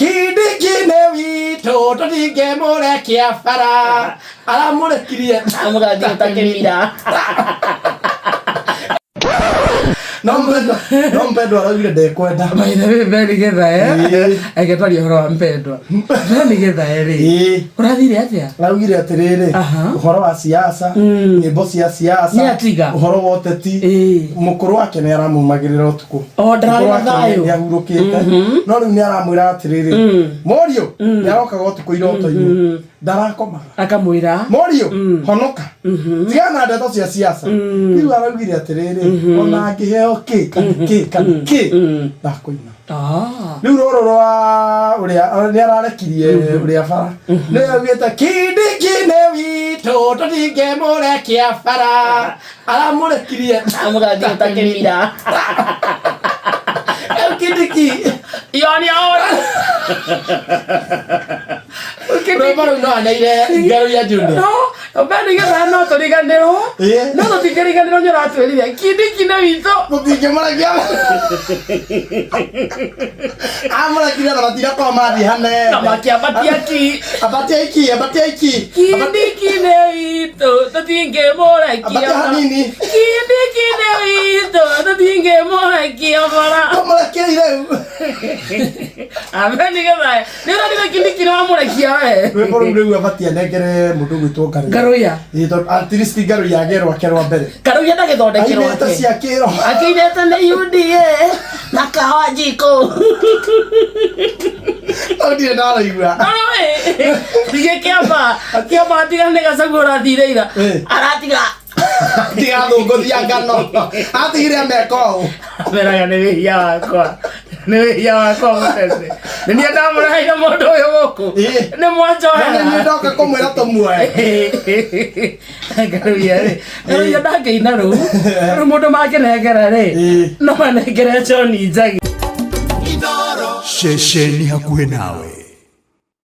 Kindiki nĩ witũ, tũtingĩmũrekia bara. Aramũrekirie. Amũgathiĩ ta kĩmira. No mpendwa, no mpendwa araugire ndekwenda. By the way, Ben Githae, Ĩĩ. reke twarie ũhoro wa mpendwa. Ben Githae rĩ, Ĩĩ. ũrathire atĩa? Araugire atĩrĩrĩ, Aha. ũhoro wa siasa, nyĩmbo cia siasa, Nĩ atiga. ũhoro wa ũteti, Ĩĩ. mũkũrũ wake nĩ aramumagĩrĩra ũtukũ. O, ndararĩ Mũkũrũ na wake thayũ. nĩ ahurũkĩte. No rĩu nĩ aramwĩra atĩrĩrĩ, mũriũ, nĩ arokaga ũtukũ iroto-inĩ. Ndarakomaga. Akamwĩra. Mũriũ, honoka. Tigana na ndeto cia siasa. Rĩu araugire atĩrĩrĩ, ona angĩheo kĩ, kana kĩ, kana kĩ, ndakũina. Ah. Rĩu rũrũ rwa ũrĩa nĩ ararekirie ũrĩa bara nĩ augĩte Kindiki nĩ witũ, tũtingĩmũrekia bara. Aramũrekirie. Amũgathiĩ ta kĩmira. Rĩu Kindiki Yonia ora. Rwĩmbo rũu no aneire Ngaruiya Junior. No, Ben Githae no tũriganĩrwo. Ĩĩ. No tũtingĩriganĩrwo nĩ ũratwĩrire. Kindiki nĩ witũ. Mũtingĩmũrekia. Amũrekirie na matirakorwo mathiĩ hanene. Na makĩambatia ki. Ambatia iki, ambatia iki. Kindiki nĩ witũ, tũtingĩmũrekia. Ambatia hanini. Kindiki nĩ witũ, tũtingĩmũrekia bara. Tũmũrekei rĩu. Ben Githae, nĩ ũronire Kindiki nĩ wamũrekia we. Rwĩmbo rũu rĩu abatie anengere mũndũ ũgwĩtwo Ngaruiya. Ngaruiya. Ĩĩ, tondũ at least Ngaruiya agĩe rwake rwa mbere. Ngaruiya ndagĩthondekerwo Ainĩte atĩ. cia kĩro. Akĩinĩte nĩ UDA na kawa njiko. Hau ndirĩ ndaraigua. Ningĩ kĩamba kĩamba tiga nĩ Gachagua ũrathire ira. Ĩĩ. Aratiga. Tigathũngũthia ngano. Atigire ameka ũũ. Meraga nĩ wĩhia wakwa. Nĩ wĩhia wakwa mũtete. Nĩ niĩ ndamũreheire mũndũ ũyũ gũkũ. Ĩĩ. Nĩ mwanjohera. Na nĩ niĩ ndoka kũmwĩra tũmuoe. Ngaruiya rĩ. Ngaruiya ndangĩina rũu. Rĩu mũndũ mangĩnengera rĩ. Ĩĩ. No manengere John Njagi. Ceceni hakuhĩ nawe.